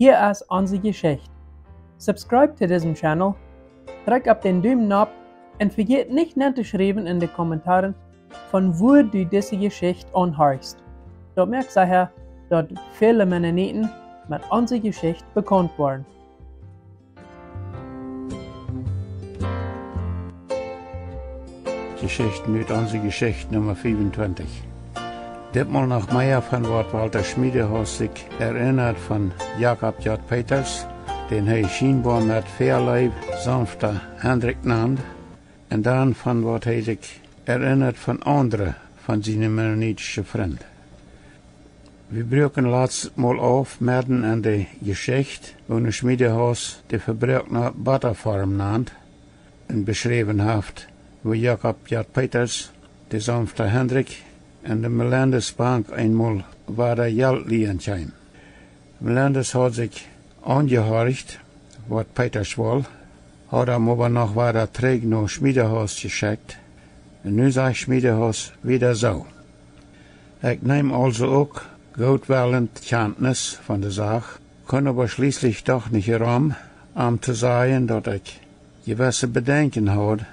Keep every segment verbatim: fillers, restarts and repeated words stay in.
Hia es onse Jeschicht. Subscribe to disen Channel, drekj opp dän Dumen nopp un vejät nich nen to schriewen en de Kommentaren, von wua du dise Jeschicht aunhorchst. Daut moakt secha, daut väle Mennoniten met onse Jeschicht bekaunt woaren. Jeschicht ut onse Jeschicht Numma fiefuntwintich. Ditmol noch mea von waut Walter Schmiedehaus sikj erinnat von Jakob J. Peters, dän hee schienboa met Väaleew saunfta Hendrik nand, un dan von waut hee sikj erinnat von aundre von siene mennonitische Frind. Wie bruaken latst mol auf medden en de Jeschicht, woo Schmiedehaus de vebroakne Bottafarm nand un beschräwen haft, woo Jakob J. Peters, de saunfta Hendrik, un de Melendez Bank eemol wada Jelt lieen kjeem. Melendez haud sikj aunjehorcht, waut Peters wull, haud am oba noch wada trigj no Schmiedehaus jeschekjt, un nu sajcht Schmiedehaus wada soo: Ekj neem aulsoo uk goodwellent Kjantnis von de Sach, kunn oba schlieslich doch nich rom, am to sajen, daut ekj jewesse Bedenkjen haud,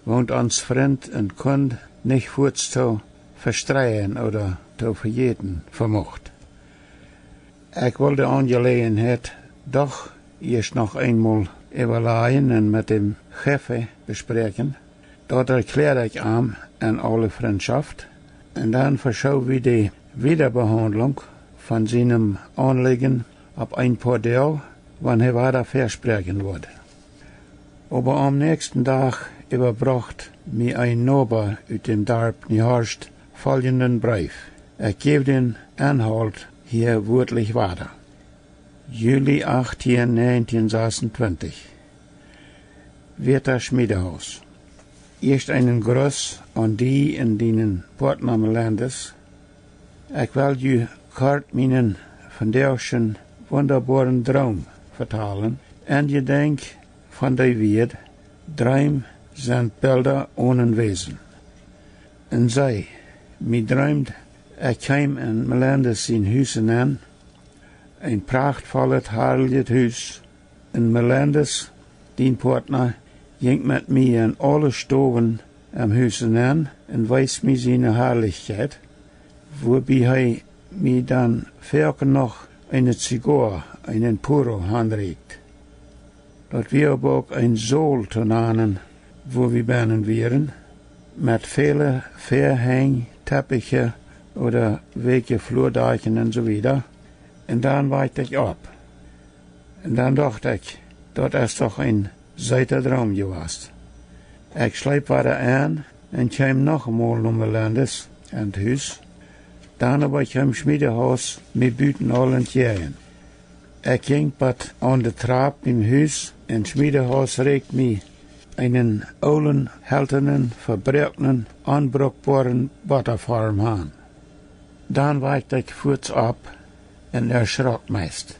waut ons Frind un Kjund nich fuaz to vestreien ooda to vejäten vemocht. Ekj wull de Aunjeläajenheit doch ieescht noch eemol äwalajen un met däm Jefe bespräakjen. Daut erkjläad ekj am en aule Frintschoft, un dan veschoow wie de Wiedabehaundlunk von sienem Aunlijen opp een poa Doag, wan hee wada väaspräakjen wudd. Oba aum näakjsten Dach äwabrocht mie een Noba ut däm Darp Niehorst foljenden Breef. Ekj jäw dän Enhault hia wuatlich wada. Juli achttieen, näajentieen sasuntwintich. Wieeta Schmiedehaus. Ieescht eenen Gruss aun die un dienen Poatna Melendez. Ekj well ju kort mienen vondoagschen wundaboaren Droom vetalen. Un jedenkj von dee Wieed: Dreem sent Bilda onen Wäsen. Un see, mie dreemd, ekj kjeem en Melendez sien Hus nenn, een prachtvollet, hareljet Hus, un Melendez, dien Poatna, jinkj met mie en aule Stowen em Hus nenn un wees mie siene Harlichkjeit, wuabie hee mie dan foaken noch eene Zigoa, eenen Puro, hanrieekjt. Daut wia oba uk een Saul to nanen, wua wie bennen wieren, met väle Väahenj, Teppiche ooda weekje Fluadakjen un soo wieda. Un dan wajkjt ekj opp. Un dan docht ekj, daut es doch een seeta Droom jewast. Ekj schleep wada en un kjeem noch emol no Melendez en daut Hus. Dan oba kjeem Schmiedehaus mie buten aul entjäajen. Ekj jinkj bat aun de Trap biem Hus un Schmiedehaus rieekjt mie eenen oolen, heltenen, vebroaknen, onbrukboaren Bottaform han. Dan wajkjt ekj fuaz opp un erschrok meist.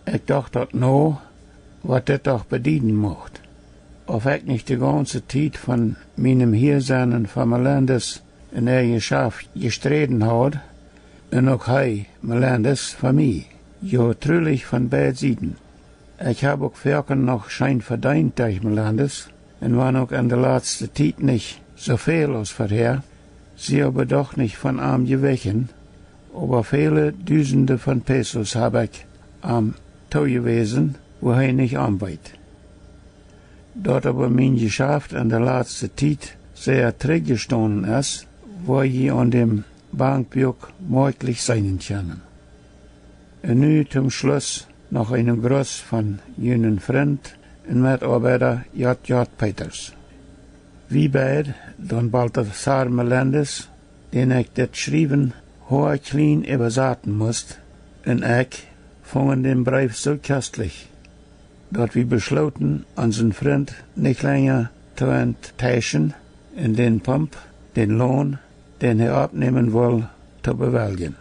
Ekj docht daut no, waut dit doch bedieden mucht. Auf ekj nich de gaunze Tiet von mienem Hia sennen fa Melendez un äa Jeschaft jesträden haud, un uk hee, Melendez, fa mie. Jo, trulich von beid Sieden. Ekj hab uk foaken noch scheen vedeent derch Melendez, un wan uk en de latste Tiet nich soo väl aus verhäa, sie oba doch nich von am jewichen, oba väle Dusende von Pesos hab ekj am toojewäsen, wua hee nich om weet. Daut oba mien Jeschaft en de latste Tiet sea trigj jestonen es, woa jie aun däm Bankbuak moakjlich seenen kjennen. Un nu toom Schluss noch eenen Gruss von junen Frint un Metoabeida J. J. Peters. Wie beid, Don Baltasar Melendez, dän ekj dit Schriewen hoakjlien äwasaten must, un ekj fungen dän Breef soo kjostlich, daut wie beschlooten, onsen Frint nich lenja to enttäuschen un dän Pump, dän Loon, dän hee oppnämen wull, to bewelljen.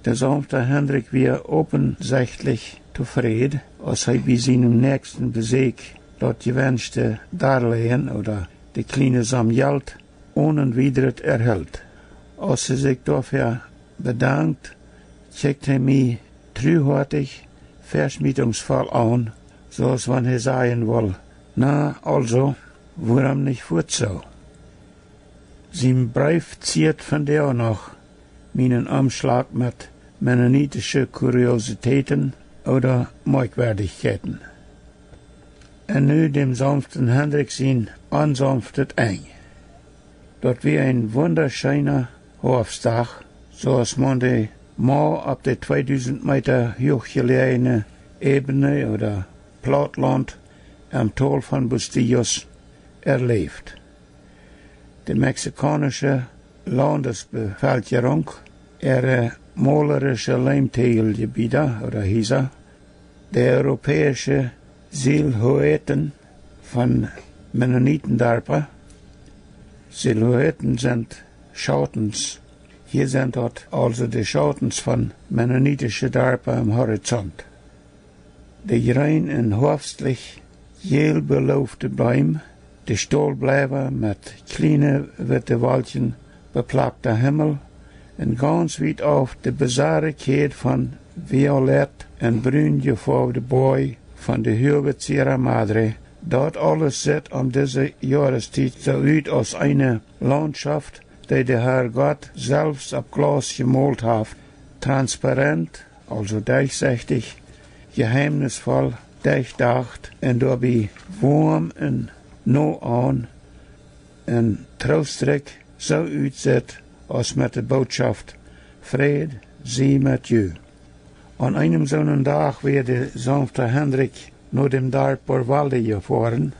De saunfta Hendrik wia opensechtlich tofräd, aus hee bie sienem näakjsten Besäkj daut jewenschte Darlehen ooda de kjliene Som Jelt onen wiedret erhilt. Aus hee sikj doafäa bedankt, kjikjt hee mie truhoatich, veschmietungsvoll aun, soo aus wan hee sajen wull: Na, aulsoo, wuarom nich fuaz soo? Sien Breef zieet vondoag noch mienen Omschlach met mennonitische Kuriositäten ooda Moakjwerdichkjeiten. Un nu däm saunften Hendrik sien onsaunftet Enj. Daut wia een wundascheena Hoafstdach, soo aus maun dee mau opp de tweedusent Meeta huach jeläajne Ebene ooda Plauttlaunt aum Tol von Bustillos erläft. De mexikaunische Laundesbevelkjerunk, äare molarische Leemtäajeljebieda ooda Hiesa, de europäische Silhouetten von Mennonitendarpa. Silhouetten sent Schautens. Hia sent daut aulsoo de Schautens von mennonitische Darpa aum Horizont. De jreen un hoafstlich jäl beloofte Beem, de Staulbleiwa met kjliene witte Wolkjen beplakjta Himmel, un gaunz wiet auf de bizarre Kjäd von violett un brun jefoawde Boaj von de huage Sierra Madre, daut aules sitt om dise Joarestiet soo ut aus eene Launtschoft, dee de Herr Gott selfst opp Glaus jemolt haft, transparent, aulsoo derchsechtich, jeheimnisvoll, derchdacht un doabie woam un noaun un troostrikj soo utsitt aus met de Bootschoft: Fräd sie met ju. Aun eenem soonen Dach wia de saunfta Hendrik no däm Darp Borwalde jefoaren,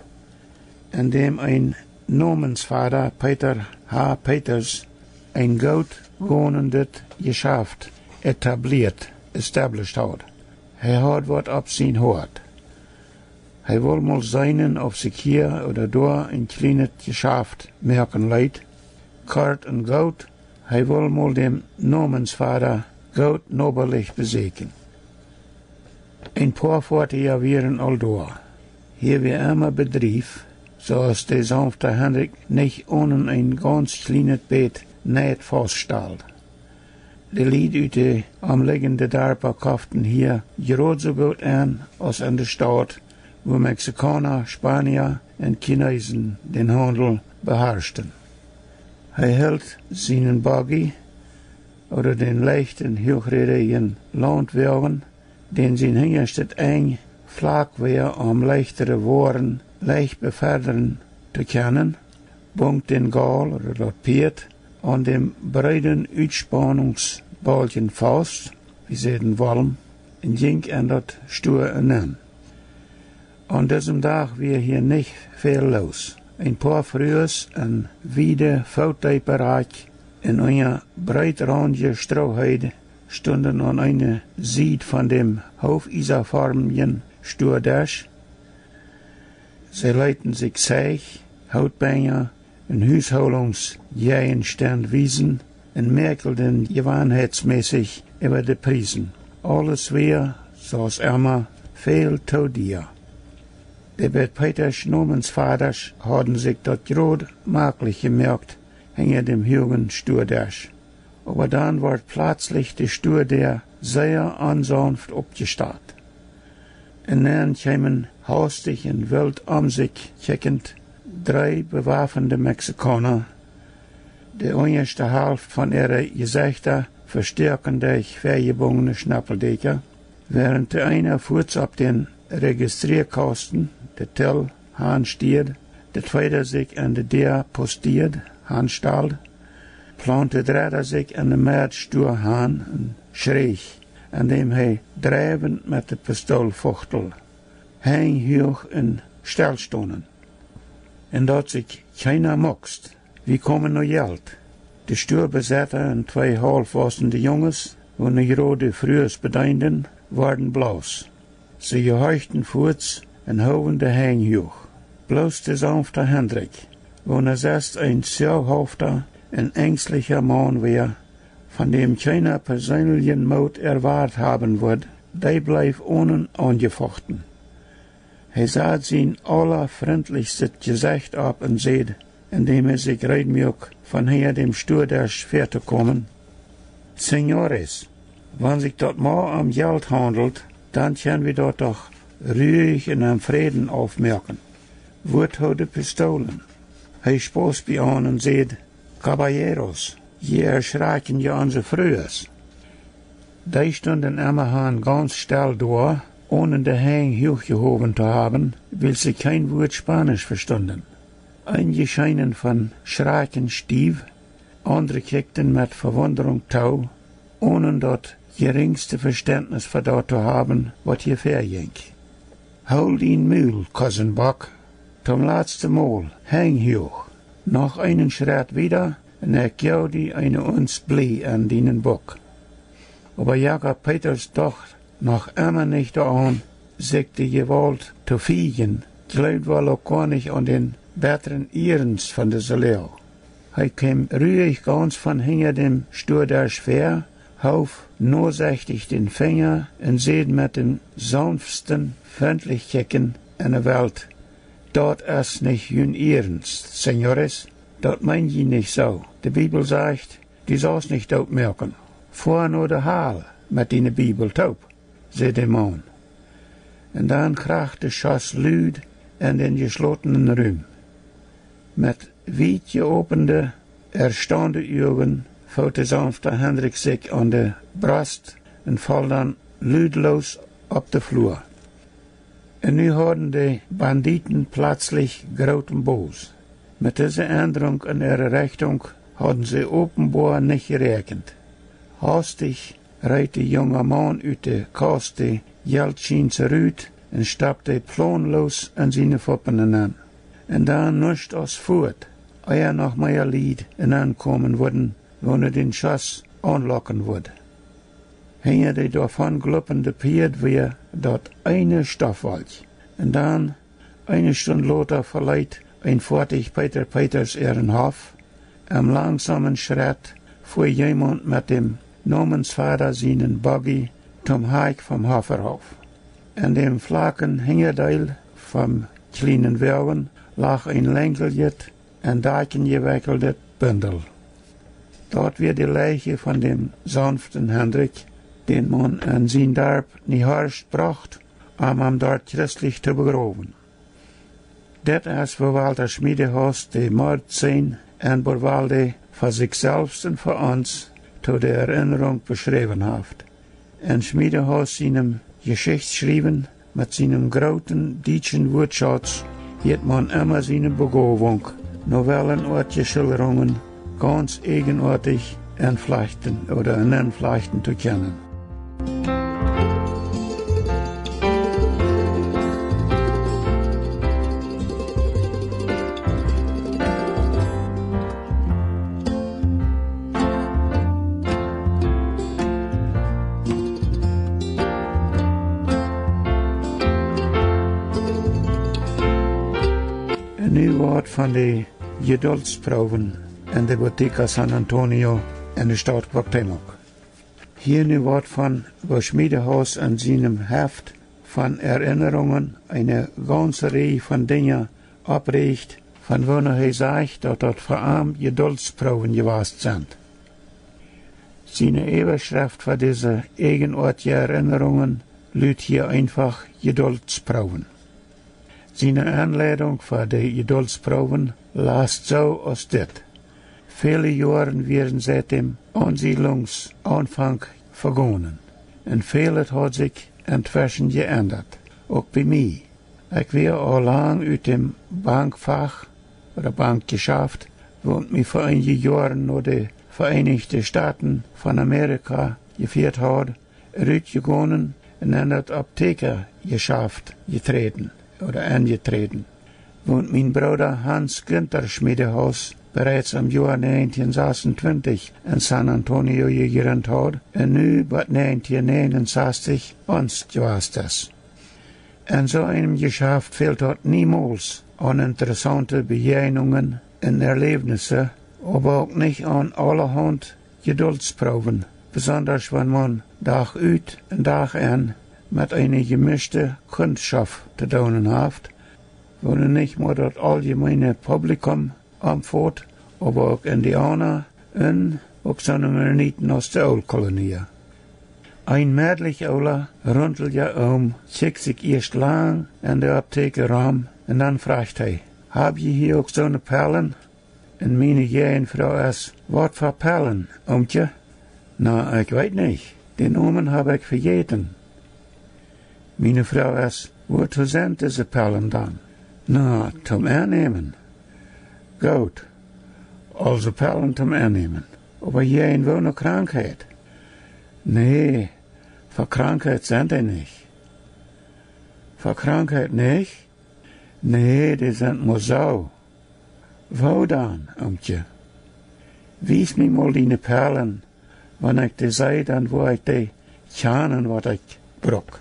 en däm een Nomensvada, Peter H. Peters, een goot gonendet Jeschaft etablieet, established haud. Hee haud waut opp sien Hoat. Hee wull mol seenen, auf sikj hia ooda doa een kjlienet Jeschaft moaken leet. Kort un goot, hee wull mol däm Nomensvada goot nobalich besäkjen. Een poa Foatieja wieren aul doa. Hia wia emma Bedrief, soo aus de saunfta Hendrik nich onen een gaunz kjlienet bät Neit fauststald. De Lied ut de omliggende Darpa koften hia jrod soo goot en aus en de Staut, wua Mexikauna, Spania un Kjinesen dän Haundel beharschten. Hee hilt sienen Buggy ooda dän leichten, huachrädjen Launtwoagen, dän sien hinjaschtet Enj flak wia, om leichtere Woaren leicht befedren to kjennen, bunk dän Gaul ooda daut Pieet aun däm breeden Utspaunungsbaulkjen faust, wie säden Wolm, un jinkj en daut Stua enenn. Aun disem Dach wia hia nich väl loos. Een poa Frues en wiede, footdeepe Rakj un unja breedraundje Strooheed stunden aun eene Sied von däm hoofiesaförmjen Stuadesch. See leeten sikj Zeich, Hootbenja un Hushoolungsjäajenstend wiesen un mäakelden jewanheitsmässich äwa de Priesen. Aules wia, soo aus emma, väl too dia. De beid Peetasch Nomensvadasch hauden sikj daut jrod maklich jemoakt hinja däm huagen Stuadesch. Oba dan wort plazlich de Stuadäa sea onsaunft oppjestat. Enenn kjeemen haustich un wilt om sikj kjikjent dree bewafende Mexikauna, de unjaschte Halft von äare Jesechta vestäakjen derch väajebungne Schnappeldäakja, wäarent de eena fuaz opp dän Registrieakausten, de Till, hanstieed, de tweeda sikj aun de Däa postieed, hanstald, plaunte de dredda sikj en de Med Stua han un schrieech, endäm hee dreiwent met de Pistoolfuchtel, Henj huach un stellstonen. Un daut sikj kjeena muckst. Wie komen no Jelt. De Stuabesetta un twee haulfwausne Junges, waut nu jrod de Frues bedeenden, worden blaus. See jehorchten fuaz un hoowen de Henj huach. Bloos de saunfta Hendrik, waut nu sest een zwoahaufta un enjstlicha Maun wia, von däm kjeena perseenlichen Moot erwart haben wudd, dee bleef onen aunjefochten. Hee sad sien aulafrintlichstet Jesecht opp un säd, endäm hee sikj reed muak, von hinja däm Stuadesch väatokomen: Señores, Wan sikj daut mau om Jelt haundelt, dan kjenn wie daut doch ruich un em Fräden aufmoaken. Wua too de Pistolen? Hee spost bie an un säd: "Caballeros, jie erschrakjen je onse Frues." Dee stunden emmahan gaunz stell doa, onen de Henj huach jehowen to haben, wiels see kjeen Wuat Spanisch vestunden. Eenje scheenen von Schrakjen stiew, aundre kjikjten met Vewunderunk too, onen daut jerinjste Vestentnis fa daut to haben, waut hia väajinkj. "Hool dien Mul, Cousin Buck. Toom latste Mol, Henj huach. Noch eenen Schrett wieda, un ekj joag die eene Unz Blie en dienen Buck." Oba Jakob Peters docht noch emma nich doaraun, sikj de Jewault to fieejen, jleewd woll uk goanich aun dän bettren Ernst von dise Loag. Hee kjeem ruich gaunz von hinja däm Stuadesch väa, hoof nosechtich dän Finja un säd met däm saunftsten frintlich Kjikjen en de Welt: "Daut es nich jun Ernst, Señores. Daut meen jie nich soo. De Bibel sajcht, du saust nich doot moaken. Foa no de Hal met diene Bibel toop," säd de Maun. Un dan kracht de Schoss lud en dän jeschlotenen Rum. Met wiet jeopende, erstaunde Uagen foot de saunfta Hendrik sikj aun de Brost un foll dan ludloos opp de Flua. Un nu hauden de Banditen pletslich grooten Bos. Met dise Endrunk en äare Rechtunk hauden see openboa nich jeräakjent. Haustich reet de junga Maun ut de Kaust de Jeltschieens rut un stoppt dee plaunloos en siene Fuppen enenn. Un dan nuscht aus fuat, ea noch mea Lied enenn komen wudden, woone dän Schoss aunlocken wudd. Hinja de doavon gluppende Pieed wia daut eene Stoffwolkj. Un dan, eene Stund lota, veleet een Foatich Peter Peters äaren Hoff. Em langsamen Schrett fua jemaunt met däm Nomensvada sienen Buggy toom Hakj vom Hofferhof. En däm flaken Hinjadeel vom kjlienen Woagen lach een lenjeljet, en Dakjen jewekjeldet Bindel. Daut wia de Leiche von däm saunften Hendrik, dän maun en sien Darp Niehorst brocht, om am doa christlich to begrowen. Dit es, woo Walter Schmiedehaus de Mordszän en Buchenwald fa sikj selfst un fa ons to de Erinnerunk beschräwen haft. En Schmiedehaus sienem Jeschichtschriewen met sienem grooten dietschen Wuatschauz jeit maun emma siene Begowunk, Novellen ooda Schilderungen gaunz eejenoatich enflajchten ooda enenflajchten to kjennen. Un nu waut von de Jedultsproowen en de Botica San Antonio en de Staut Cuauhtémoc. Hia nu waut von, woo Schmiedehaus en sienem Heft von Erinnerungen eene gaunze Rieej von Dinja opprieecht, von woone hee sajcht, daut daut fa am Jedultsproowen jewast sent. Siene Äwaschreft fa dise eejenoatje Erinnerungen lut hia eenfach Jedultsproowen. Siene Aunleidunk fa de Jedultsproowen last soo aus dit: Väle Joaren wieren siet däm Aunsiedlungsaunfank vegonen, un väl haud sikj entweschen jeendat, uk bie mie. Ekj wia aul lang ut däm Bankfach ooda Bankjeschaft, waut mie fa eenje Joaren no de Vereenichte Stoten von Amerika jefieet haud, rutjegonen un en daut Apteekajeschaft jeträden, ooda enjeträden, waut mien Brooda Hans Günther Schmiedehaus bereits em Joa näajentieen sasuntwintich en San Antonio jejrint haud un nu bat näajentieen näajenunsastich ons jewast es. En soo eenem Jeschaft fält daut niemols aun interessaunte Bejäajnungen un Erläwnisse, oba uk nich aun aulahaunt Jedultsproowen, besondasch wan maun Dach ut un Dach en met eene jemischte Kundschoft to doonen haft, woone nich mau daut auljemeene Publikum omfot, oba uk Indiauna un uk soone Mennoniten aus de Ooltkolonia. Een mädlich oola, runtelja Oom kjikjt sikj ieescht lang en de Apteek rom un dan frajcht hee: Hab jie hia uk soone Pellen? Un miene Jäajenfroag es: Waut fa Pellen, Oomkje? Na, ekj weet nich. De Nomen hab ekj vejäten. Miene Froag es: Wuatoo sent dise Pellen dan? Na, toom ennämen. Goot. Aulsoo Pellen toom ennämen. Oba jäajen woone Krankheit? Nä, fa Krankheit sent dee nich. Fa Krankheit nich? Nä, dee sent mau soo. Woo dan, Oomkje? Wies mie mol diene Pellen. Wan ekj dee see, dan woa ekj dee kjanen, waut ekj bruk.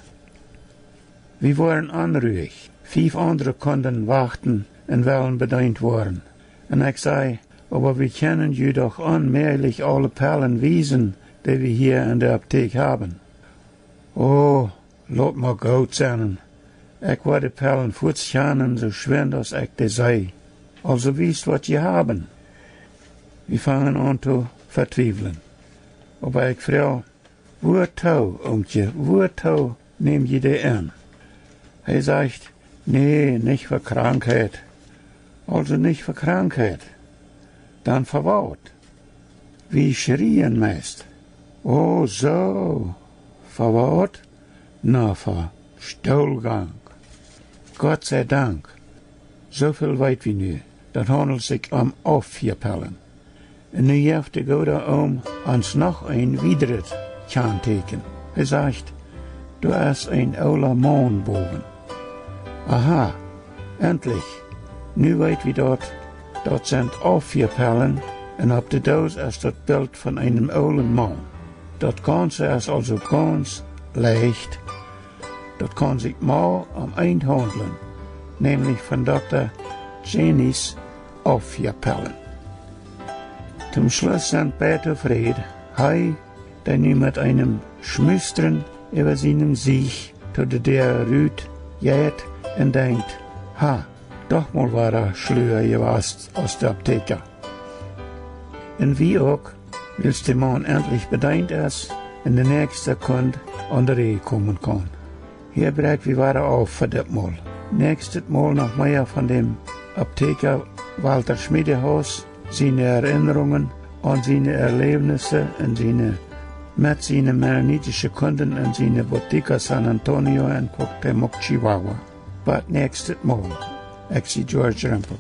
Wie woaren onruich. Fief aundre Kunden wachten un wellen bedeent woaren. Un ekj säd: Oba wie kjennen ju doch onmäajlich aule Pellen wiesen, dee wie hia en de Apteek haben. O, lot mau goot sennen. Ekj woa de Pellen fuaz kjanen, soo schwind aus ekj dee see. Aulsoo wiest, waut jie haben. Wie fangen aun to vetwiewlen. Oba ekj froag: Wuatoo, Oomkje, wuatoo näm jie dee en? Hee sajcht: Nä, nich fa Krankheit. Aulsoo nich fa Krankheit. Dan fa waut? Wie schrieen meist. O, soo. Fa waut? Na, fa Stoolgank. Gott sie Dank. Soo väl weet wie nu. Daut haundelt sikj om Opiapellen. Un nu jeft de gooda Oom ons noch een wiedret Kjantieekjen. Hee sajcht: Doa es een oola Maun bowen. Aha, entlich. Nu weet wie daut, daut sent Opiapellen, un opp de Doos es daut Bilt von eenem oolen Maun. Daut Gaunze es aulsoo gaunz leicht. Daut kaun sikj mau om eent haundlen, nämlich von Dokta Jenny's Opiapellen. Toom Schluss sent beid tofräd. Hee, dee nu met eenem Schmustren äwa sienem Jesecht to de Däa rut jeit un denkjt: Ha, doch mol wada schlua jewast aus de Apteekja. Un wie uk, wiels de Maun entlich bedeent es un de näakjste Kund aun de Rieej komen kaun. Hia bräakj wie wada auf fa dit Mol. Näakjstet Mol noch mea von däm Apteekja Walter Schmiedehaus, siene Erinnerungen aun siene Erläwnisse un siene, met siene mennonitische Kunden un siene Botica San Antonio en Cuauhtémoc, Chihuahua. Bat näakjstet Mol. Ekj sie George Rempel.